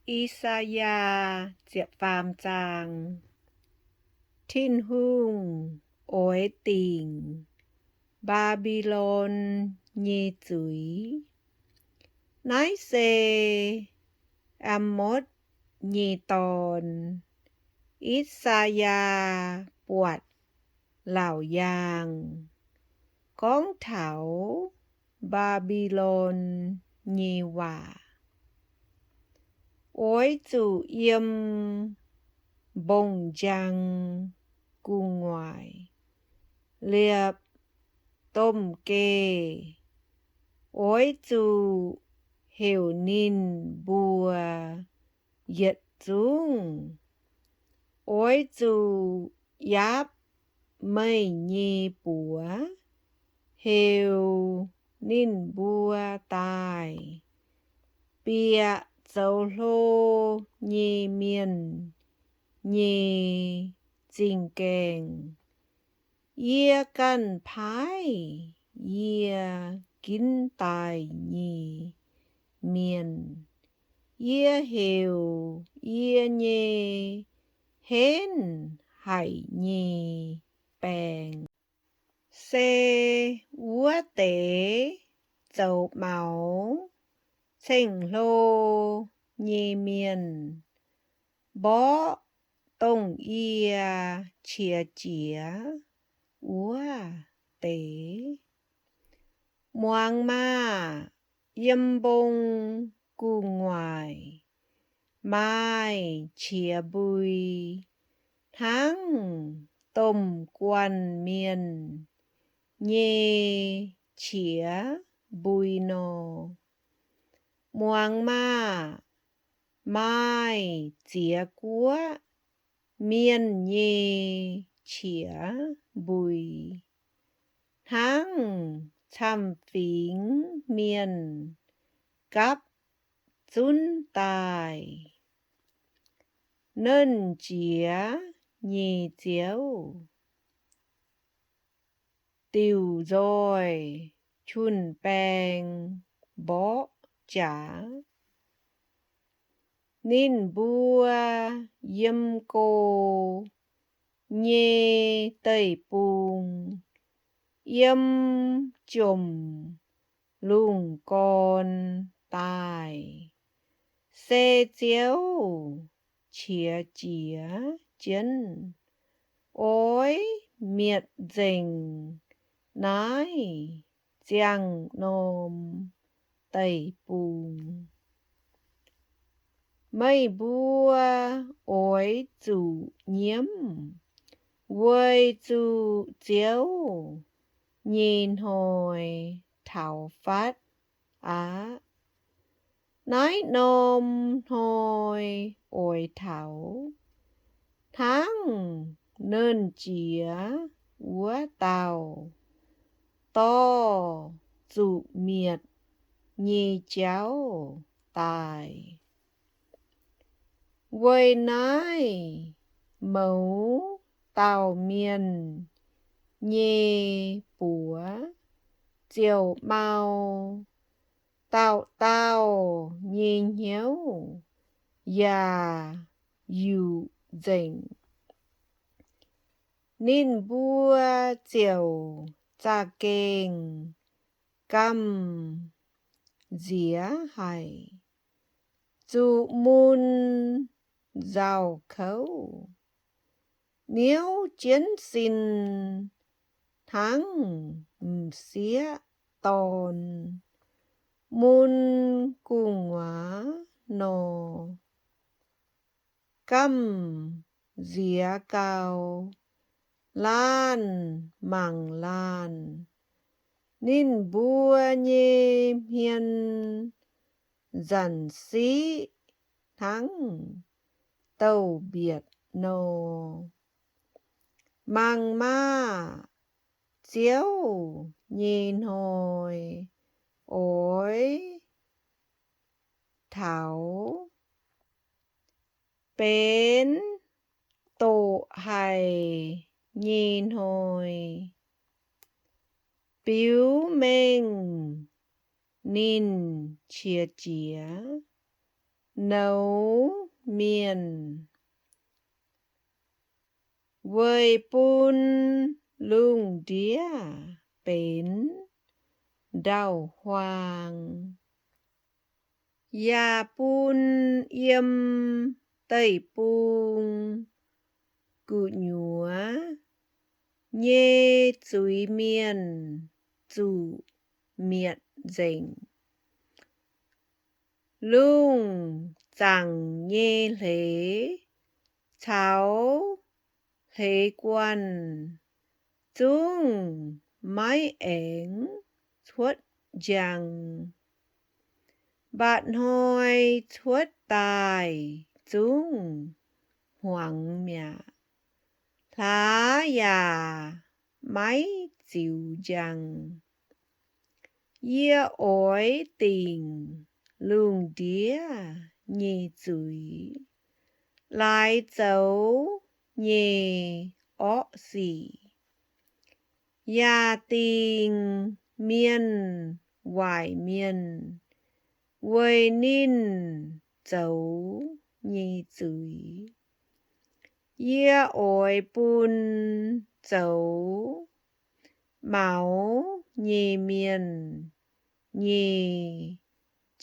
I^saa^yaa ziepc faam zaang. Tin-Hungh oix dingc Mbaa^mbi^lon nyei zuiz. Naaiv se Aa^motv nyei dorn, I^saa^yaa, buatc laauc yaangh gorngv taux Mbaa^mbi^lon nyei waac. Oix zuqc yiem mbong-njang gu'nguaaic liepc domh geih. Oix zuqc heuc ninh mbuo yietc zungv. Oix zuqc yaapv meih nyei buoz, heuc ninh mbuo daaih bieqc zoux hlo nyei mienh nyei zingh gaengh. Yie ganh paaiv yie ginv daaih nyei mienh. Yie heuc yie nyei henv haic nyei baeng, se wuov deix zoux maux ceng-hlo nyei mienh, mborqv dongh yie qiex jiez wuov deix. Muangx maah! Yiem mbong gu'nguaaic maaih qiex mbui, hnangv domh guanh mienh nyei qiex mbui nor. Muangx maah! Maaih ziex guoqv mienh nyei qiex mbui, hnangv camv-fingx mienh gapv zunv daaih. Nernh Jiex nyei Ziouv, diuc nzoih jun-baeng mborqv jaax. Ninh mbuo yiem go nyei deic-bung, yiem jomc lungh gorn daaih, se Ziouv qiex jiez jienv, oix mietc nzengc naaiv ziangh norm deic-bung. Meih mbuo oix zuqc nyiemv weic zuqc Ziouv nyei hnoi taux fatv aqv. Naaiv norm hnoi oix taux hnangv Nernh Jiex wuov dauh dorh zuqc mietc nyei jauv daaih. Weic naaiv mouz dauh mienh nyei buoz ziouc mau, dauh dauh nyei hnyouv yaac yuqc nzengc. Ninh mbuo ziouc za'gengh gamh nziex haic, zuqc mun nzauh kouv, niouv jienv sin hnangv m'sieqv dorn mun gu'nguaaz nor. Gamh nziex gau, laanh mangc laanh, ninh mbuo nyei hmien nzanc siqv hnangv douz-mbietc nor. Mangc maah! Ziouv nyei hnoi oix taux, benx doqc haic nyei hnoi, biux mengh ninh qiex jiez. nouz mienh, weic bun lungh ndiev benx ndau-huaang, yaac bun yiem deic-bung gu'nyuoz nyei zuiz-mienh zuqc mietc nzengc. Lungh zaangc nyei hleix caux hleix guanh zungv maiv aengx cuotv njang. Mba'hnoi cuotv daaih zungv hmuangx mi'aqv. Hlaax yaac maiv ziux njang. Yie oix dingc lungh ndiev nyei zuiz, laaix zoux nyei orqv sic, yaac dingc mienh waaic mienh weic ninh zoux nyei zuiz. Yie oix bun zoux maux nyei mienh nyei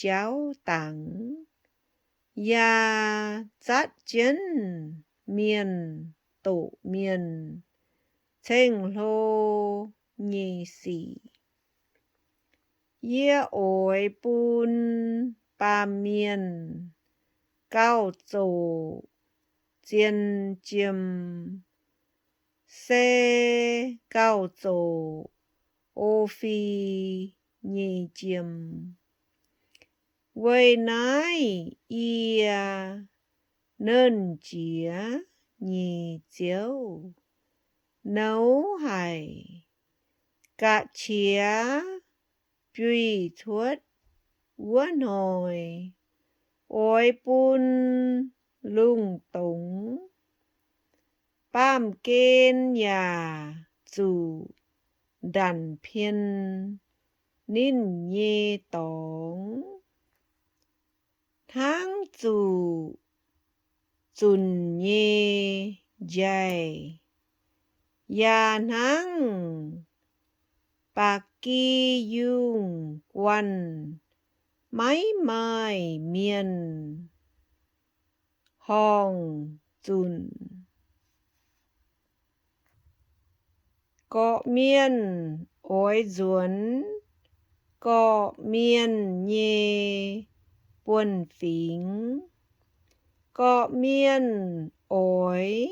jauv dangx, yaac zatv jienv mienh doqc mienh ceng-hlo nyei sic. Yie oix bun baamh mienh gauh zoqc zien jiem, se gauh zoqc O^fi nyei jiem. Weic naaiv yie, Nernh Jiex nyei Ziouv, nouz haic, ga'qiex biuih cuotv wuov hnoi, oix bun lungh dongz, baamh gen yaac zuqc ndanc pien ninh nyei dorngx, hnangv zuqc zunc nyei njaih, yaac hnangv ba'gi yungh guanh maiv maaih mienh horngc zunc. Gorqv-mienh oix nzuonx gorqv-mienh nyei buonv fingx. Gorqv-mienh oix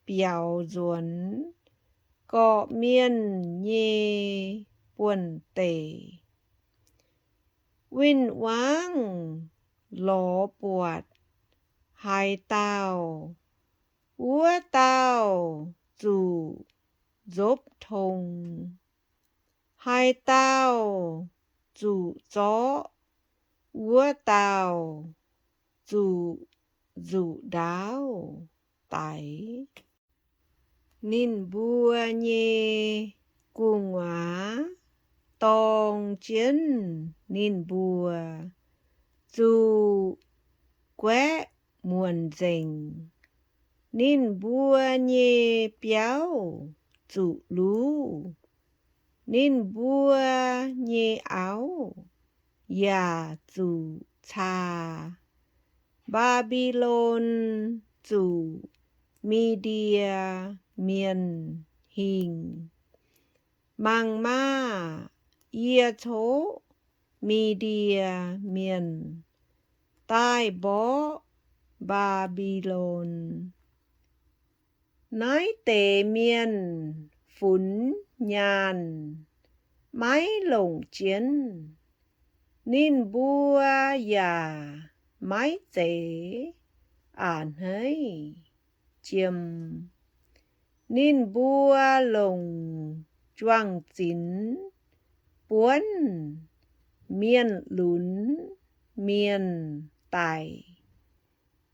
biaux nzuonx gorqv-mienh nyei buonv-deic. Win-wangv lorz buatc haaix dauh, wuov dauh zuqc nzopv tong. Haaix dauh zuqc zorqv, wuov dauh zuqc nzuqc ndaauv daix. Ninh mbuo nyei gu'nguaaz dorng jienv ninh mbuo zuqc guaeqv muonc nzengc. Ninh mbuo nyei biauv zuqc luv, ninh mbuo nyei auv yaac zuqc caa. Mbaa^mbi^lon zuqc Mi^ndie Mienh hingh. Mangc maah! Yie coqv Mi^ndie Mienh daaih mborqv Mbaa^mbi^lon. Naaiv deix mienh funx nyaanh maiv longc jienv, ninh mbuo yaac maiv zeiz a'hneiv jiem. Ninh mbuo longc juang-zinx buonv mienh lunx mienh daic.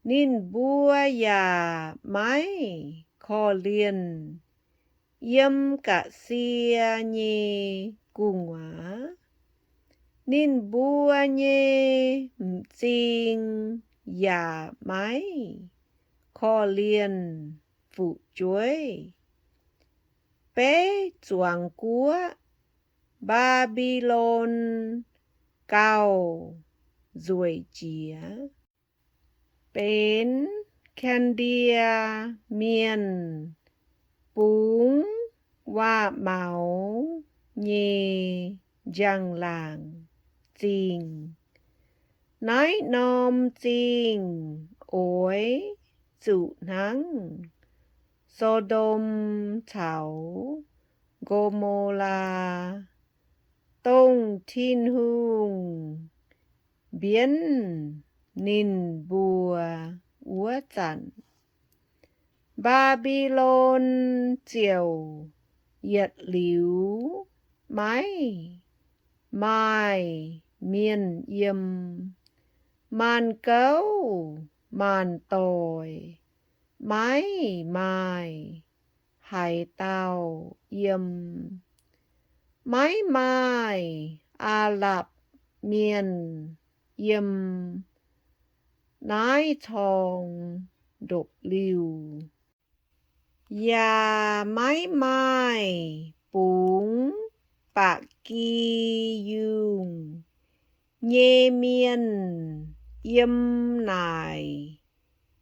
Ninh mbuo yaac maiv korv-lienh yiem ga'sie nyei gu'nguaaz. Ninh mbuo nyei m'zing yaac maiv korv-lienh fu'jueiv. Beiv zuangx guoqv Mbaa^mbi^lon gauh nzueic jiex, benx Kaa^ndie Mienh bungx waac-maux nyei njang-laangc zingh. Naaiv norm zingh oix zuqc hnangv So^ndom caux Go^mo^laa, dongh Tin-Hungh mbienv ninh mbuo wuov zanc. Mbaa^mbi^lon ziouc yietc liuz maiv maaih mienh yiem. Maanc gouv maanc doic maiv maaih haaix dauh yiem. Maiv maaih Aa^lapc Mienh yiem naaiv corng ndopv-liuh, yaac maiv maaih bungx ba'gi yungh nyei mienh yiem naaic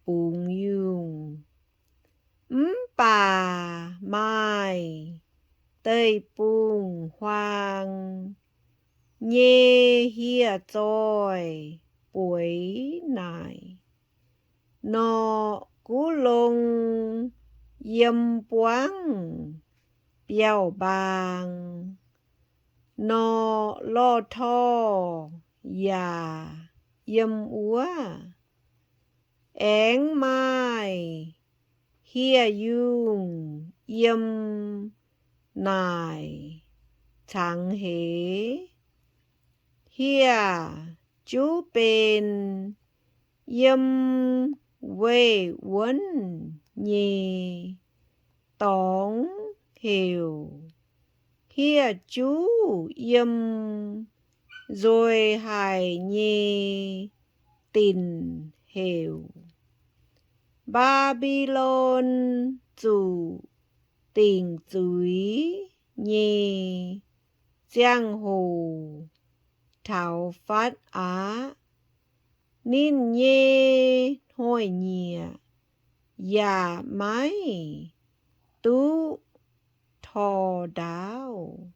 bungx yungh. Mv baac maaih deic-bung-huaang nyei hieh zoih bueix naaic. Norqc guv long yiem buangv biauv-mbaang, norqc lorh torh yaac yiem wuov. Aengx maaih hieh yungh yiem naaic cangx heix. Hieh juv ben yiem weih wuonv nyei dorngx heuc. Hieh juv yiem nzueic haic nyei dinc heuc. Mbaa^mbi^lon zuqc dingc zuiz nyei ziangh hoc taux fatv aqv. Ninh nyei hnoi-nyieqc yaac maiv duqv tor ndaauv.